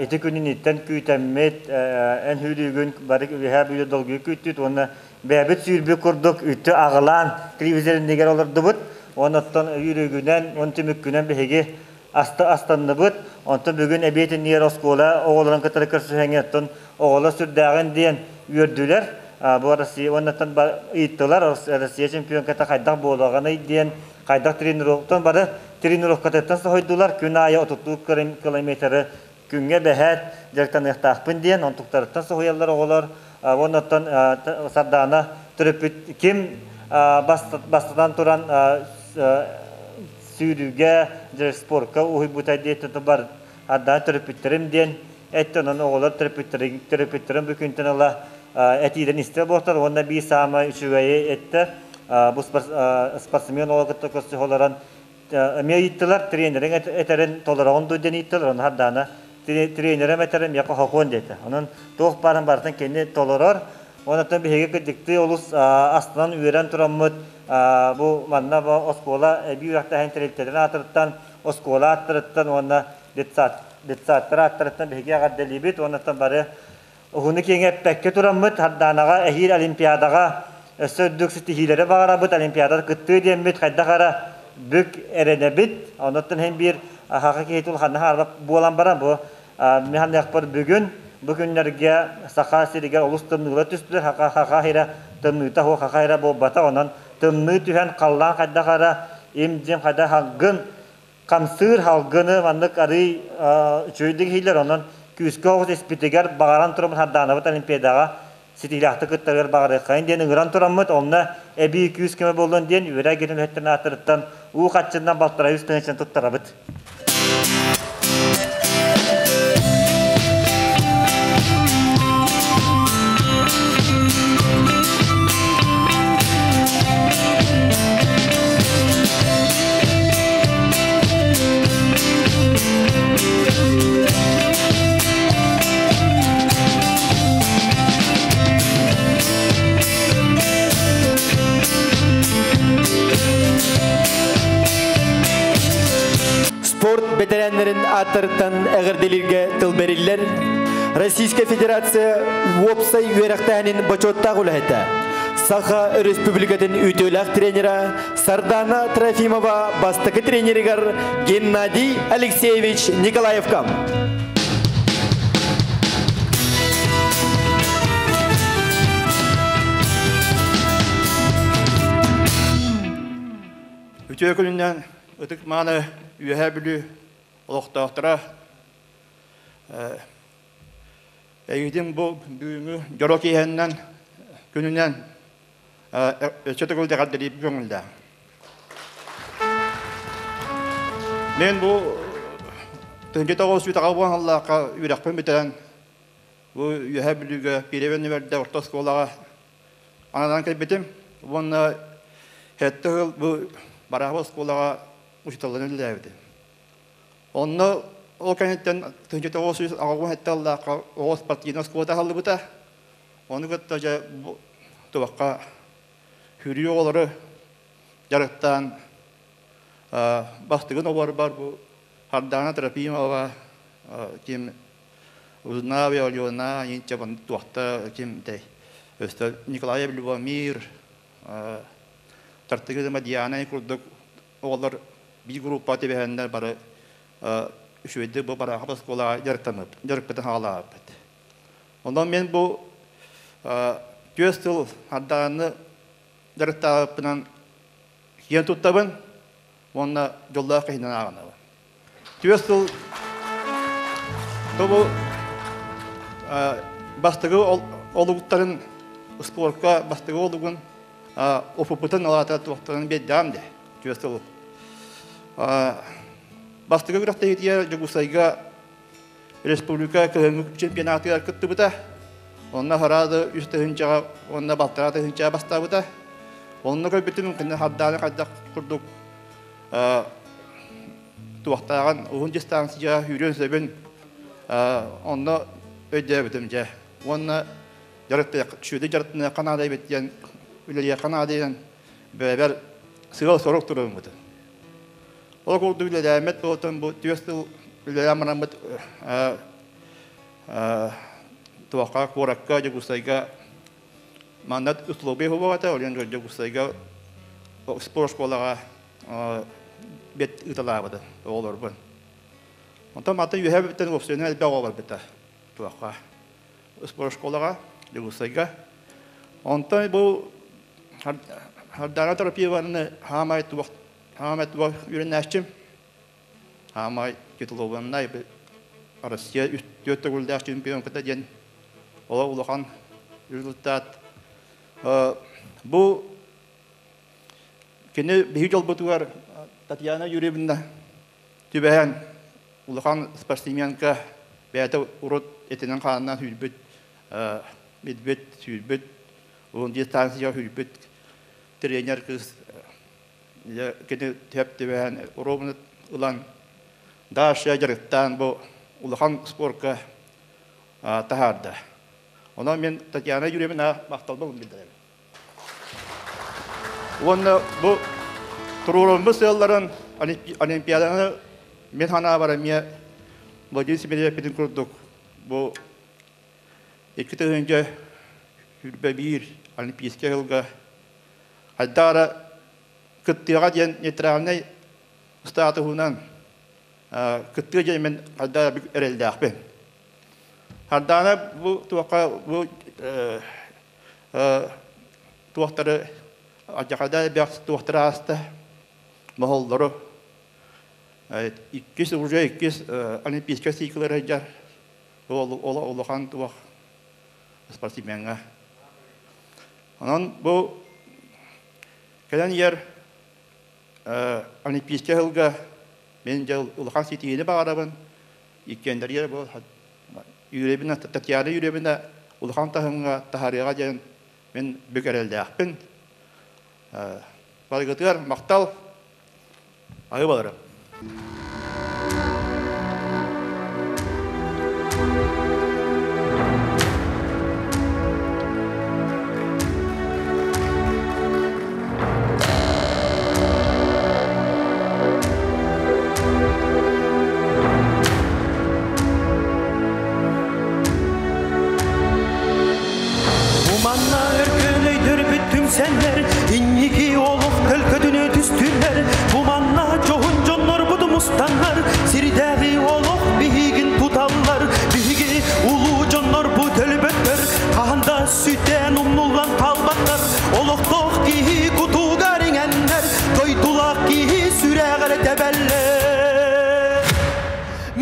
ити күнүн иттэн күүтэммит эн хүүрүүгүн бары Үөһээ Бүлүү долгуйу күүттүт уонна Бэйэбит сүүрбүт курдук үтү аҕылаан телевизор иннигэр олордубут. Онон үөрүүгүнэн, он түмүккүнэн биһиги астанныбыт. Онтон бүгүн эбиэт иннигэр оскуола оҕолорун кытары көрсүһэҥҥэ оттон оҕолор сүрдээҕин диэн үөрдүлэр. Бу Россия уоннаттан ыйыттылар Россия чемпионката хайдах буолуоҕаный диэн, хайдах тренировкаттан бары тренировкатыттан соһуйдулар. Күн аайы 30 километры күҥҥэ бэһээт дьарыктаныахтаахпын диэн, онтуктарыттан соһуйаллар оҕолор. Оннуттан Сардаана төрөппүт ким бастатан туран сүүрүүгэ, спорка уһуйбута диэти бар ардаан төрөппүттэрим диэн этте, онон оҕолор төрөппүттэрин бу күнтэн ыла этииден истэ буолтар. Уонна биир саамай үчүгэйи этте, бу спортсмен оҕо кытта көрсүһэ олорон эмиэ ыйыттылар, тренериҥ этерин толороҕун дуу диэн ыйыттылар, онон Сардаана тренерим этерин миэхэ хокуон диэтэ. Онон туох баарын барытын кини толорор. Онон биһиги кырдьыктыы олус астынан үөрэн тураммыт бу манна бу оскуола эбии үөрэхтээһин тэрилтэлэрин аатырыттан, оскуола ааттарыттан уонна детсадтар ааттарыттан биһиги эҕэрдэлиибит. Оннуттан бары уһуну киэҥ эппэккэ тураммыт Сардаанаҕа эһиил Олимпиадаҕа өссө үрдүк ситиһиилэри баҕарабыт, Олимпиадада кыттыы диэммит хайдах эрэ бүк эрэнэбит. Оннуттан иһин биир хаха киһи улаханна хаарбат буолан баран бу механиахпар бүгүн бу күннэргэ Саха сиригэр олус тымныылар түстүлэр, хаха хаха хира тымныыта хо хаха хира буолбата, онон тымныы түһэн халлаан хайдах эрэ им-дьим хайдах халгын хамсыыр халгыны маннык арый үчүгэйдик иһиллэр, онон күүскэ оҕус испитигэр баҕаран тураммыт Сардаанабыт Олимпиадаҕа ситиһиилээхтик кыттарыгар баҕарыаххайын диэн ыҥыран тураммыт, онно эбии күүс көмө буоллун диэн үөрэ гитин үлэһиттэрин ааттарыттан уу хаччыннан 1,5 тыһыынчаны туттарабыт. Спорт бэтэрээннэрин ааттарыттан эҕэрдэлииргэ тыл бэриллэр Российская Федерация уопсай үөрэхтээһинин бочуоттаах үлэһитэ, Саха Республикатын үтүөлээх тренера Сардана Трофимова бастакы тренеригэр Геннадий Алексеевич Николаевка. Үтүө күнүнэн, ытык мааны Үөһээ Бүлүү олохтоохторо, эйигин бу бүгүҥҥү дьоро киэһэннэн күнүнэн өссө төгүл эҕэрдэлиирбит көҥүллээх. Мен бу 1990 сыллаахха үөрэхпин бүтэрэн бу Үөһээ Бүлүүгэ Пиревен нүмердэ орто оскуолаҕа ананан кэлбитим. Уонна сэттэ сыл бу Бараахап оскуолаҕа учууталларын үлэлээбитим. Онно ол кэнниттэн 1987 сыллаахха оҕо спортивнай оскуолата аһыллыбыта. Ону кытта дьэ туохха хүрүү оҕолору дьарыктаан бастыгын оборбор бу Сардаана Трофимова ким Узнавия Алена инча туохта ким тэй өстө Николаев Любомир Тартыгы Диана курдук оҕолор биир группа түбэһэннэр бары үчүгэйдик бу Бараахап оскуолаҕа дьарыктаммыт дьарыкпытын хаалаабыт. Онон мен бу түөс тыл Сардааны дьарыктаабыппынан киэн туттабын уонна дьоллоох киһинэн ааҕынабын. Түөс тыл тобу бастакы олугуттарын спортка бастакы олугун опупутун алаата туохтарын биэрдэҕим де түөс тыл. Бастакы күрэхтэһиитигэр Дьокуускайга республика кыһыҥҥы чемпионатыгар кыттыбыта. Онно Хараады 3 тыһыынчаҕа уонна 1,5 тыһыынчаҕа бастаабыта. Онно көрбүтүм кини Сардаана хайдах курдук туохтааҕын уһун дистанцияҕа сүүрүөн сөбүн онно өйдөөбүтүм дьэ. Уонна дьарыктыах, дьарыктаныахха наада эбит диэн, үлэлиэххэ наада диэн бэйэбэр сыал-сорук туруоруммутум. Ол курдук үлэлээммит буолтун бу түөс тыл үлэлээн бараммыт туохха куоракка Дьокуускайга Манна условия хугата, олен Дьокуускайга спорт школаҕа бет ыыталаабыта оҕолорбун. Онтон мантан үөһээ Бүлүүттэн уопсайынан элбэх оҕо барбыта туохха спорт школаҕа Дьокуускайга. Онтон бу Сардаана Трофимованы хаамай туох хаамай туох үөрэнээччим хаамай титулованнай Россия түөрт төгүллээх чемпионката диэн олох улахан результат. Бу кини биһиги дьолбутугар Татьяна Юрьевна түбэһэн улахан спортсменка бэйэтэ урут этинэн-хаанынан сүүрбүт, билбит, сүүрбүт, уһун дистанцияҕа сүүрбүт тренер кыыс кини төп түбэһэн уруобуну ылан Даша дьарыктаан бу улахан спорка таһаарда. Онон мен Татьяна Юрьевна махталбын билдирэбин. Уонна бу туруоруммут сыалларын Олимпиаданы мен ханаабар эмиэ Владимир Семенович курдук бу 2021 Олимпийскай сылга хайдаара кыттыаҕа диэн нейтральнай статуһунан кыттыа диэн мен хайдаара эрэллээхпин. Хардаана бу туохха бу туохтары алдьархайдаах элбэх туохтары ааста моһоллору иккис уже иккис олимпийскай циклы сылдьар улахан туох спортсмеҥҥа. Онон бу кэлэн иһэр олимпийскай сылга мен дьэ улахан ситиһиини баҕарабын. Иккиэннэригэр бу Юрьевна Татьяна Юрьевна улахан таһымҥа таһаарыаҕа диэн мин бүк эрэллээхпин. Барыгытыгар махтал, аһыы баларым. Уманна өркөн өйдөрбүт түмсэннэр, инники олох төлкөтүнө түстүннэр, Туманна дьоһун дьоннорбут мустаннар, сирдээҕи олох биһигин туталлар, биһиги улуу дьоннорбут өлбөттөр, хаһан да сүтэн умнуллан хаалбаттар, олохтоох киһи кутугар иҥэннэр, дойдулаах киһи сүрэҕэр тэбэллэр.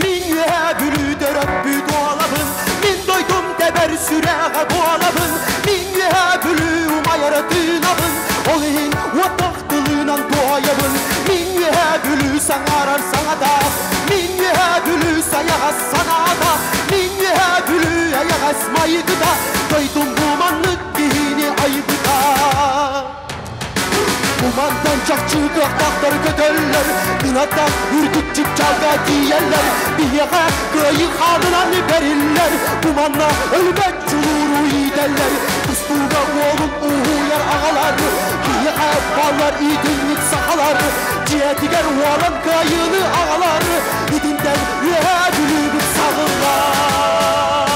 Мин үөһээ Бүлүү төрөппүт уолабын, мин дойдум тэбэр сүрэҕэ буолабын, мин үөһээ Бүлүү умайара тыынабын, ол иһин уоттах тылынан туойабын, мин үөһээ Бүлүү саҥарар саҥата, мин үөһээ Бүлүү сайаҕас санаата, мин үөһээ Бүлүү эйэҕэс майгыта, дойдум бу маннык киһини айбыта. Тумантан чахчы кыахтаахтар көтөллөр, кынаттан үрдүк чыпчаалга тиийэллэр, биһиэхэ кыайыы хаанынан бэриллэр, туманна өлбөт чулууру иитэллэр, тустууга уолун уһуйар аҕалар, биһиэхэ баллар иитинник сахалар, дьиэтигэр уолан кыайыыны аҕалар, итинтэн үөһээ Бүлүүбүт саҕыллар.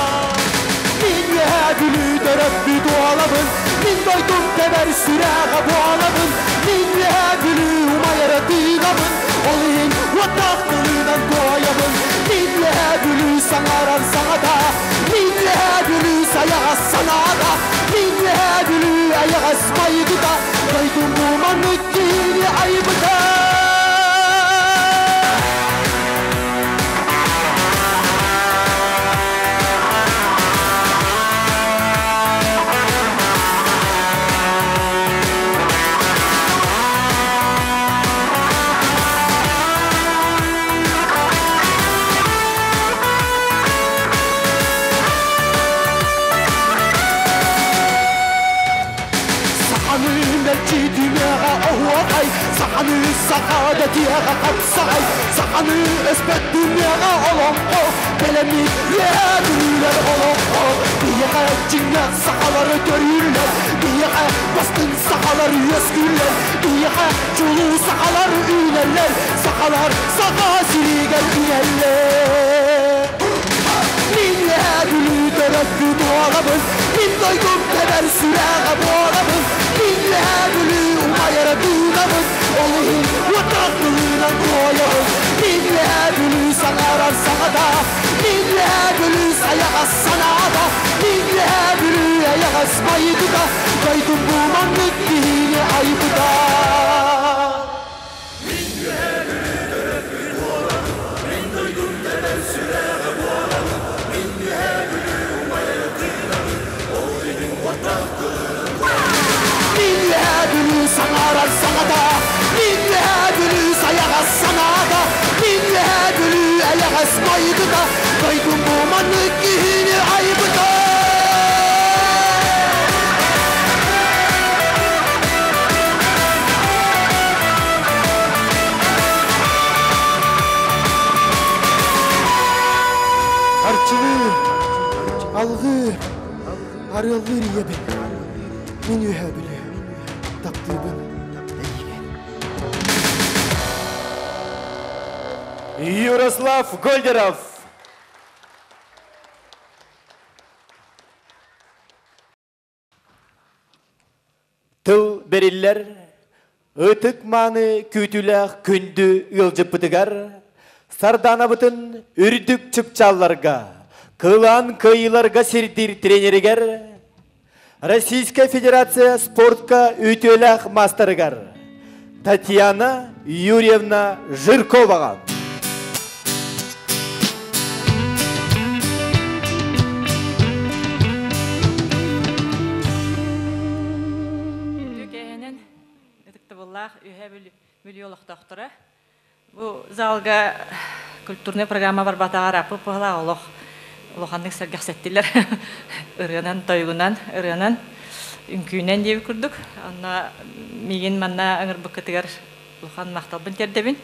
Мин үөһээ Бүлүү төрөппүт уолабын, мин дойдум тэбэр сүрэҕэ буолабын, мин үөһээ Бүлүү умайара тыынабын, ол иһин уоттаах тылынан туойабын, мин үөһээ Бүлүү саҥарар саҥата, мин үөһээ Бүлүү сайаҕас санаата, мин үөһээ Бүлүү эйэҕэс майгыта, дойдум бу маннык киһини айбыта. Саханы мэлдьи түмэҕэ оһуохай, саханы саха дэтиэҕэ хапсаҕай, саханы өспөт түмэҕэ олоҥхо, бэлэмник үөһээ Бүлүүлэр олоҥхо, биһиэхэ дьиҥнээх сахалары төрүүллэр, биһиэхэ бастыҥ сахалар үөскүүллэр, биһиэхэ чулуу сахалар үүнэллэр, сахалар саха сиригэр үүнэллэр. Мин үөһээ Бүлүү төрөппүт уолабын, мин Мин дойдум тэбэр сүрэҕэ буолабын, Мин Үөһээ Бүлүү умайара тыынабын, Ол иһин уоттаах тылынан туойабын. Мин Үөһээ Бүлүү саҥарар саҥата, Мин Үөһээ Бүлүү сайаҕас санаата, Мин Үөһээ Бүлүү эйэҕэс майгыта, Дойдум бу маннык киһини айбыта. Мин Үөһээ Бүлүү төрөппүт буолабын, Мин дойдум тэбэр сүрэҕэ буолабын, Мин Үөһээ Бүлүү умайара тыынабын, Ол иһин уоттаах тылынан Мин Үөһээ Бүлүү саҥарар саҥата, Мин Үөһээ Бүлүү сайаҕас санаата, Мин Үөһээ Бүлүү эйэҕэс майгыта, Дойдум бу маннык киһини айбыта. Арчылыы, алгыы, арыаллыыр ийэбин, мин үөһээ Бүлүү, таптыыбын эйигин. Ярослав Гольдеров. Тыл бериллер ытык мааны күүтүүлээх күндү ыалдьыппытыгар Сардаанабытын үрдүк чыпчаалларга, кылаан кыайыыларга сирдиир тренеригэр Российская Федерация спортка үтүөлээх маастарыгар Татьяна Юрьевна Жирковаҕа. Үтүө ытыктабыллаах үһэ Бүлүү олохтоохторо. Бу залга культурная программа барбатаҕар аппы пыһалаах олох улаханнык сэргэхсэттилэр. Ырыанан, тойугунан, ырыанан, үҥкүүнэн диэбит курдук. Онно миигин манна ыҥырбыккытыгар улахан махталбын тиэрдэбин.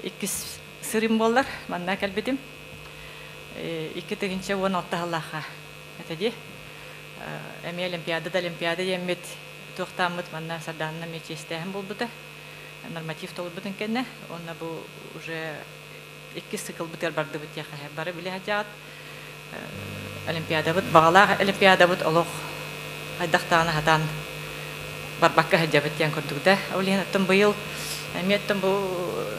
Иккис сырым буоллар, манна кэлбитим. 2016 сыллаахха этэ дии. Эмиэ Олимпиада да Олимпиада диэммит туохтааммыт манна Сардаанна эмиэ чиэстээһин буолбута. Норматив толорбутун кэннэ уонна бу уже иккис циклбытыгар бардыбыт диэххэ бары билэ сылдьаҕыт. Олимпиадабыт, баҕалаах Олимпиадабыт олох хайдах даҕаны сатаан барбакка сылдьабыт диэн курдук да. Ол иһин оттон быйыл эмиэ оттон бу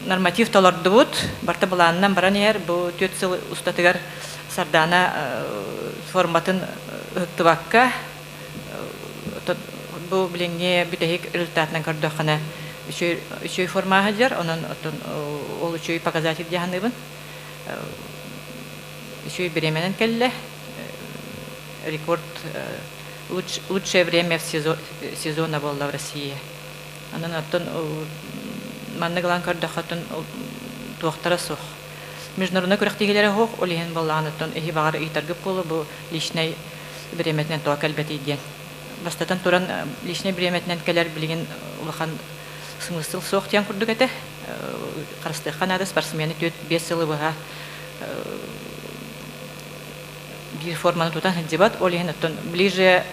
норматив толордубут, барыта былаанынан баран иһэр. Бу 4 сыл устатыгар Сардаана форматын ыһыктыбакка бу билиҥҥи бүтэһик результатынан көрдөххүнэ үчүгэй форма сылдьар, онон оттон ол үчүгэй показатель дии саныыбын. Үчүгэй бириэмэнэн кэллэ. Рекорд лучшее время в сезона буолла в России. Онон оттон маннык ылан көрдөххө оттон туохтара суох. Международнай күрэхтэһиилэрэ суох, ол иһин буоллаҕына оттон эһи баҕар ыйытаргыт буолуо бу личнэй бириэмэтинэн тоҕо кэлбэтий диэн. Бастатан туран, личнэй бириэмэтинэн кэлэр билигин улахан смысл суох диэн курдук этэ. Харыстыахха наада спортсмены 4-5 сылы быһа биир форманы тутан сылдьыбат. Ол иһин оттон ближе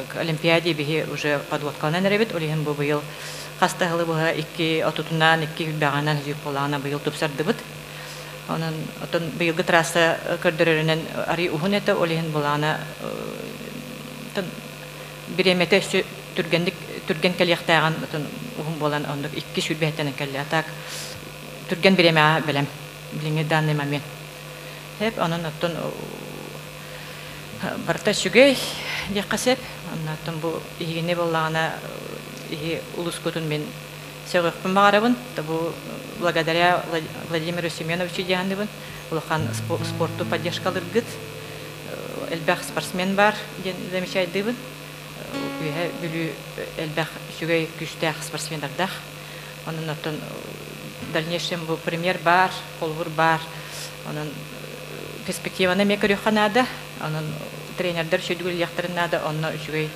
к Олимпиаде биһи уже подводкаланан эрэбит. Ол иһин бу быйыл хас да сылы быһа икки отутунан, икки күлбэҕинэн сүүп буоллаҕына быйыл тупсардыбыт. Онон оттон быйылгы трасса көрдөрөрүнэн арый уһун этэ, ол иһин былаана бириэмэтэ өссө түргэнник түргэн кэлиэхтээҕин отон уһун буолан оннук икки сүүрбэһиттэн кэллэ. А так түргэн бириэмэҕэ бэлэм билиҥҥи данный момент. Эп онон оттон барыта үчүгэй диэххэ сөп. Онно оттон бу иһигини буоллаҕына иһи улускутун мин Сөҕүөхпүн баҕарабын, бу благодаря Владимиру Семеновичу диэханныбын, улахан спорту поддержкалыргыт, элбэх спортсмен бар диэн замечайдыыбын. Үөһэ Бүлүү элбэх үчүгэй күүстээх спортсменнардаах. Онон оттон дальнейшем бу пример бар, холобур бар. Онон перспективаны эмиэ көрүөххэ наада. Онон тренердэр үчүгэй үлэлиэхтэрин наада, онно үчүгэй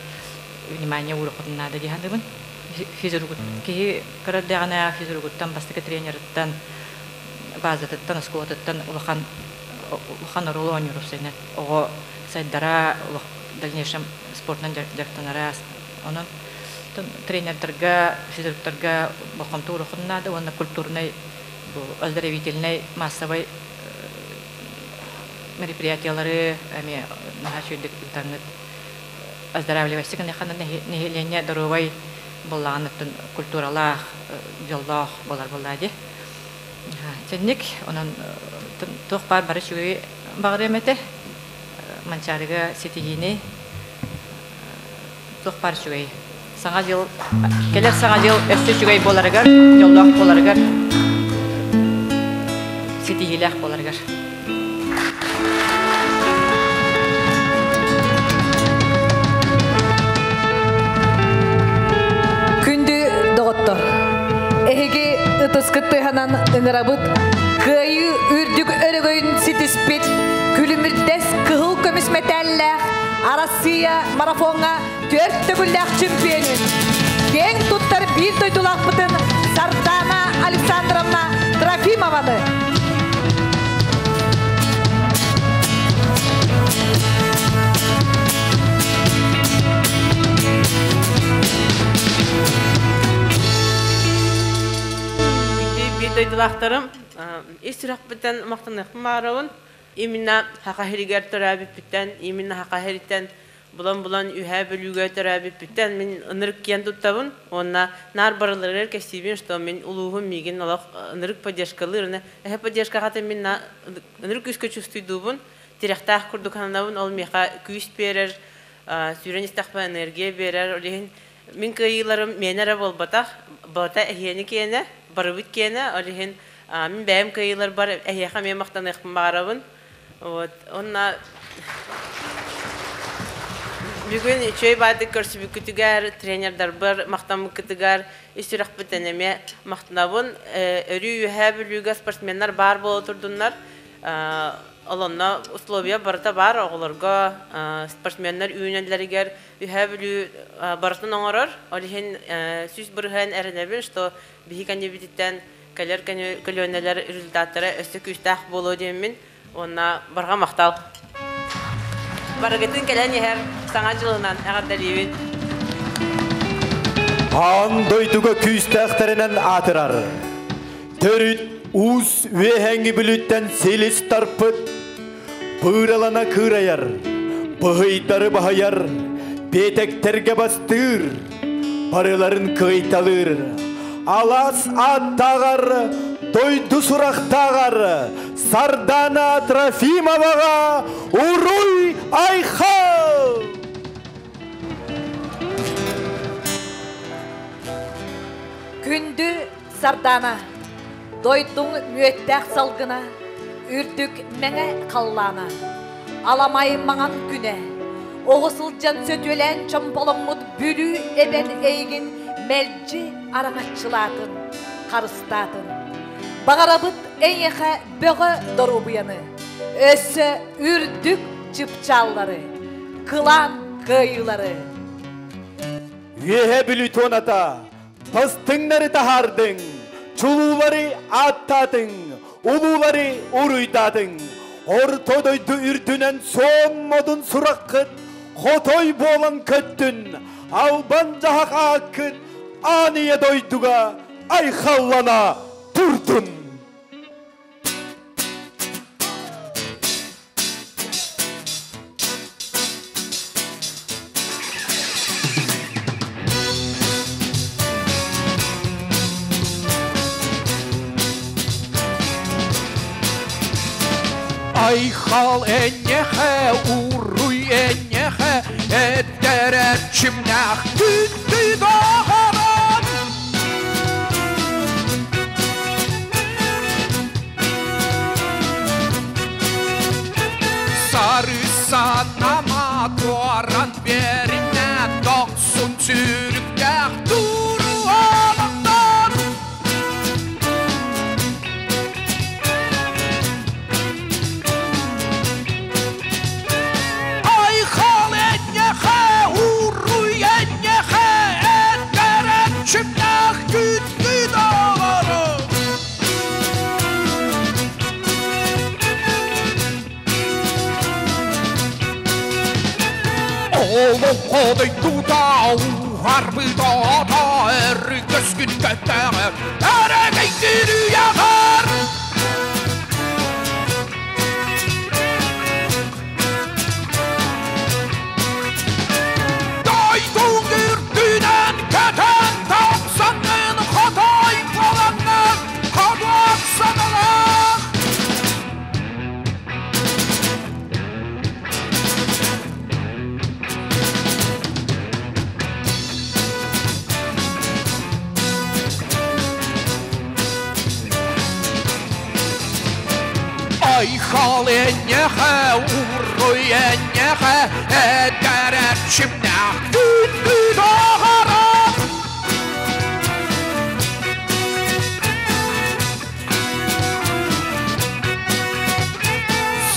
внимание ууруоххутун наада дии саныыбын. Физрук киһи кыра эрдэҕинэ физругуттан бастакы тренерыттан базатыттан оскуолатыттан улахан улахан оруолу оонньуур уопсайынан оҕо сайдара олох дальнейшем спортунан дьарыктанара онон тренердарга физруктарга болҕомто ууруоххун наада уонна культурнай бу оздоровительнай массовай мероприятиялары эмиэ наһаа үчүгэйдик ыытаҥҥыт. оздоравливайсы гыныахха нэһилиэнньэ доруобай буоллаҕына культуралаах, дьоллоох буолар буоллаа дии. Синник, онон туох баар бары үчүгэй баҕарыам этэ. Манчаарыга ситиһиини туох баар үчүгэй. Саҥа дьыл, кэлэр саҥа дьыл өссө үчүгэй буоларыгар, дьоллоох буоларыгар, ситиһиилээх буоларыгар. Күндү доҕоттор, эһиги ытыскыт тыаһынан ыҥырабыт кыайыы үрдүк өрөгөйүн ситиспит күлүмүрдэс кыһыл көмүс мэтээллээх Арассыыйа марафоҥҥа түөрт төгүллээх чемпионун, киэҥ туттар биир дойдулаахпытын Сардана Александровна Трофимованы. Биир дойдулаахтарым ис сүрэхпиттэн махтаныахпын баҕарабын. Именно Саха сиригэр төрөөбүппүттэн, именно Саха сириттэн булан-булан Үһээ Бүлүүгэ төрөөбүппүттэн мин ынырык киэн туттабын уонна наар барыларыгар кэпсиибин, что мин улууһум миигин олох ынырык поддержкалыыр. Эһэ поддержкаҕа мин ынырык күүскэ чувствуйдуубун, тирэхтээх курдук сананабын, ол миэхэ күүс биэрэр, сүүрэн истэхпинэ энергия биэрэр. Ол иһин мин кыайыыларым миэнэ эрэ буолбатах, барыта эһиэни киэнэ, барыбыт киэнэ, ол иһин мин бэйэм кыайыыларбар эһиэхэ эмиэ махтаныахпын баҕарабын. Вот. Онно бүгүн үчүгэй баайдык көрсүбүккүтүгэр, тренердарбар махтаммыккытыгар ис сүрэхпиттэн эмиэ махтанабын. Өрүү Үөһээ Бүлүүгэ спортсменнар баар буола турдуннар. Олонно условия барыта баар оҕолорго, спортсменнар үүнэллэригэр Үөһээ Бүлүү барытын оҥорор. Ол иһин 100% эрэнэбин, что биһи кэннибититтэн кэлэр көлүөнэлэр результаттара өссө күүстээх буолуо диэммин уонна барҕа махтал. Барыгытын кэлэн иһэр Саҥа дьылынан эҕэрдэлиибин. Аан дойдуга күүстээхтэринэн аатырар. Төрүт уус үөһээҥҥи бүлүүттэн силис тарпыт, быыралана кыырайар, быһыйдары баһыйар, биэтэктэргэ бастыыр, барыларын кыайталыыр. Алаас ааттааҕар, дойду сурахтааҕар Сардана Трофимоваҕа уруй айхал! Күндү Сардана, дойдуҥ мүөттээх салгына, үрдүк мэҥэ халлаана, аламай маҥан күнэ, оҕо сылдьан сөтүөлээн чомполоммут Бүлүү эбэн эйигин мэлдьи араҥаччылаатын, харыстаатын. Баҕарабыт эйиэхэ бөҕө доруобуйаны, өссө үрдүк чыпчааллары, кылаан кыайыылары. Үөһэ Бүлүү туоната Бастыҥнары таһаардыҥ, чулуулары ааттаатыҥ, улуулары уруйдаатыҥ. Орто дойду үрдүнэн суон модун сураххыт хотой буолан көттүн, албан дьаһах ааккыт аан ийэ дойдуга айхаллана турдун! Айхал энньэхэ, уруй энньэхэ, эддэрэр чимнээх күндү доҕорон. Сарысанама туоран берине дохсун сүрүктээх туруолактар. Айхал энньэхэ, уруй энньэхэ, эттэрэн чимнээх күндү доҕорум. Олоҥхо дойдута уһарбыта өргөскүн көттөҕө өрөгөйдүүр үйэҕэр. Айхал эннеха, уруй эннеха, эдэрэрчимнэх күндү доҕоро.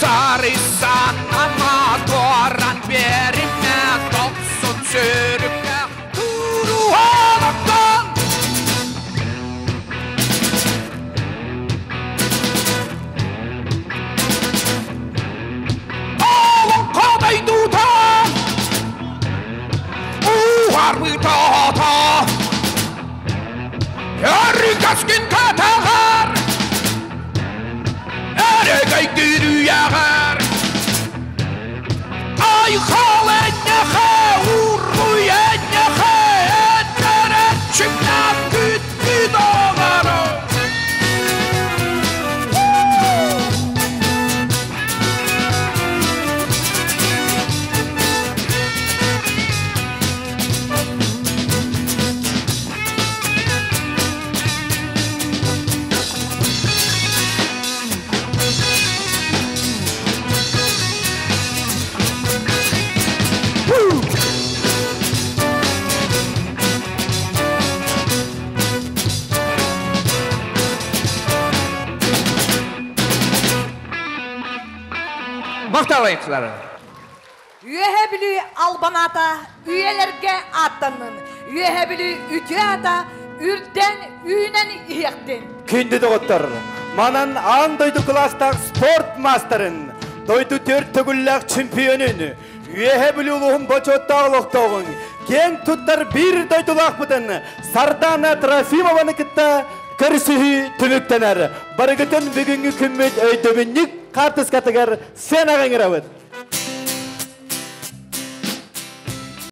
Сарысан ама туоран бериме тохсун сүрүккэ туру олохтон. Олоҥхо дойдута уһарбыта Өрүкөскүн катаҕар Өрөгөйдүүрүйэҕэр Айхал эннэхэ уруй эннэхэ Эдэрэрчимнээх күндү доҕоро. Махталайықсылары. Үөһэ Бүлүү албан аата үйэлэргэ ааттаннын. Үөһэ Бүлүү үтүө аата үрдэн үүнэн иһиэхтин. Күндү доҕоттор, манан аан дойду кылаастаах спорт маастарын, дойду төрт төгүллээх чемпионун, Үөһэ Бүлүү улууһун бочуоттаах олохтооҕун, киэн туттар биир дойдулаахпытын Сардана Трофимованы кытта көрсүһүү түмүктэнэр. Барыгытын бүгүҥҥү күммүт өйдөбүнньүк хаартыскатыгар сценаҕа ыҥырабыт.